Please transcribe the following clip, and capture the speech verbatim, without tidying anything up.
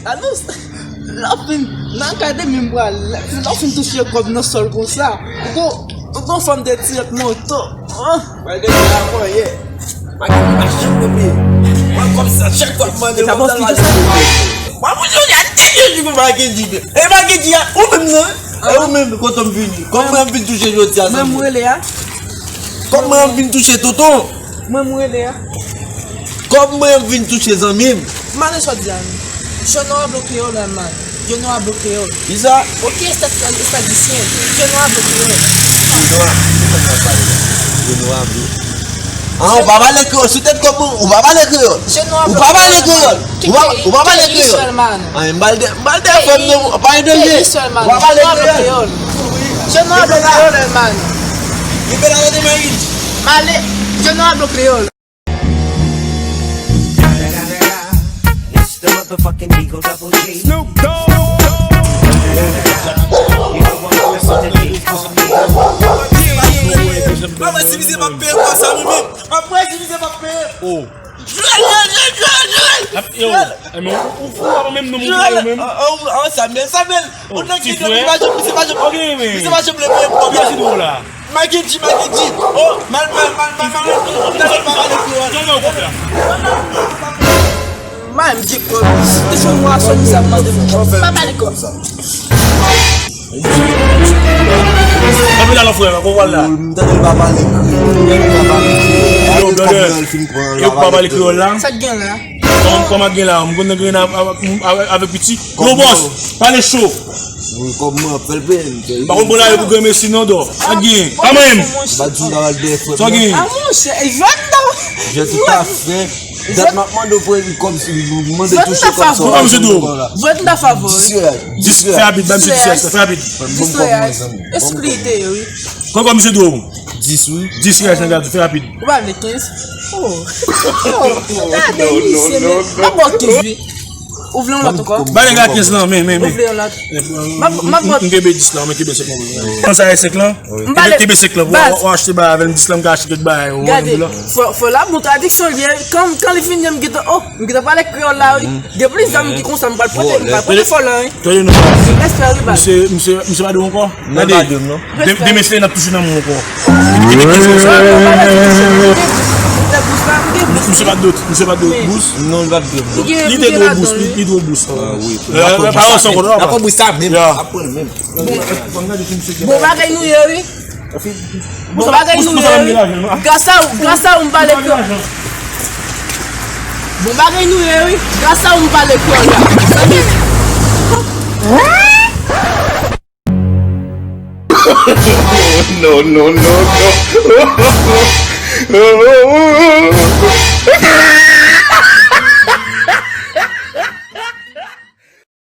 Alò, lè w fin nan akademi m pral, lè w fin touche kòb nan sòl konsa, ou gon, ou gon fòm de tirèt moto. An. Mwen deja manyen. Mwen gen machin depi. Mwen kòm sa, chak fwa mwen mande mwen pral manje. Mwen pou jodi a, depi jou pou Makendy. E Makendy a, ou menm nan? E ou menm, kote m vini? Kòb mwen m vin touche jodi a, zanmi? Mwen m rele a. Kòb mwen m vin touche, tonton. Mwen m rele a. Kòb mwen m vin touche, zanmi m. Mane sot di a. Je noir blo kreyòl, man. Je noir blo kreyòl. Kisa? Ok, estadisyen. Je noir blo kreyòl. Je noir, se sa mwen pale la. Je noir blo. Ah, ou pa pale kreyòl, sou tèt kòb mwen, ou pa pale kreyòl. Ou pa pale kreyòl. Ou pa, ou pa pale kreyòl. Ah, m pale de, m pale de fòm de, pa de je. Ou pa pale kreyòl. Je noir blo kreyòl, man. Li bèl a tande Makendy. Male, je noir blo kreyòl. It's the motherfucking Eagle Double G. Snoop Dogg. Mwen mwen si misye pa peye kòb sa, mwen menm. Mwen mwen si misye pa peye. Oh. Joel, Joel, Joel, Joel, Joel. Ap, yo, eh, men ou, ou fou, ou menm, non, ou menm. Joel, oh, oh, oh, Samuel, Samuel. Oh, ti frè. Misye pa janm, misye pa janm. Ok, men. Misye pa janm leve kòb la. Makendy, Makendy. Oh, mal, mal, mal, mal, mal. Ou ta fè pa pale kreyòl. Jan nan kòb la. Mal, m di kòb. Te fè mwa sou misye ap mande m kòb. Pa pale kòb. Anpil alò, frè, kòman w la? M tande l pa pale kreyòl, m tande l pa pale kreyòl. Yo, brother. Yo, pa pale kreyòl la? Sa k gen la? Kòman, kòman gen la? M konn gen la avèk, avèk, avèk piti. Yo, bòs, pale cho. Wi, kòb mwen ap fè l peye m, fè l. Pa konn bon la, yo pou granmesi non, dò. Sa gen? Kòman menm? Ba di w ta al dèyè frè m. Sa gen? Ah, monchè, jwèt nan. Je tout à fait. Dat m ap mande w premye kòb, si w mande touche kòb sa. Kòman misye dwe w? Jwèt nan favò. Dis real. Dis real. Fè rapid, ba misye dis real, fè rapid. Dis real. Espri te ye, wi. Kòman misye dwe w? Dis, wi. Dis real, nèg la, fè rapid. Ou pa vle kenz? Oh. Oh. Gade misye, men. M ap ba w kenz, wi. Ou vle yon lòt ankò? Ba nèg la kenz lan, men, men, men. Ou vle yon lòt? M ap, m ap ba w. M kenbe dis lan, men kenbe senk lan. Pran sa e senk lan. Kenbe, kenbe senk lan. Pou w, w achte bagay avè l, dis lan, m ka achte kèk bagay. Gade, fò, fò l ap bon tradiksyon li ye. Kan, kan li fini, m gentan, oh, m gentan pale kreyòl la, wi. Gen plis zanmi ki konsa, m pral pote, m pral pote fò lan, wi. Tande non. Respè, wi, baz. Misye, misye, misye pa dwe ankò. Gade. Demen se n ap touche nan men w ankò. Misye pa dwe, misye pa dwe bous. Non, li pa dwe bous. Li te dwe bous, li, li dwe bous. Ah, wi. Pa ansanm ankò, non. Dakò, bous sa menm. Apre l menm. Bon bagay nou ye, wi. Bon bagay nou ye, wi. Gras a ou, gras a ou m pale kreyòl. Bon bagay nou ye, wi. Gras a ou m pale kreyòl la. Sa gen. No, no, no, no.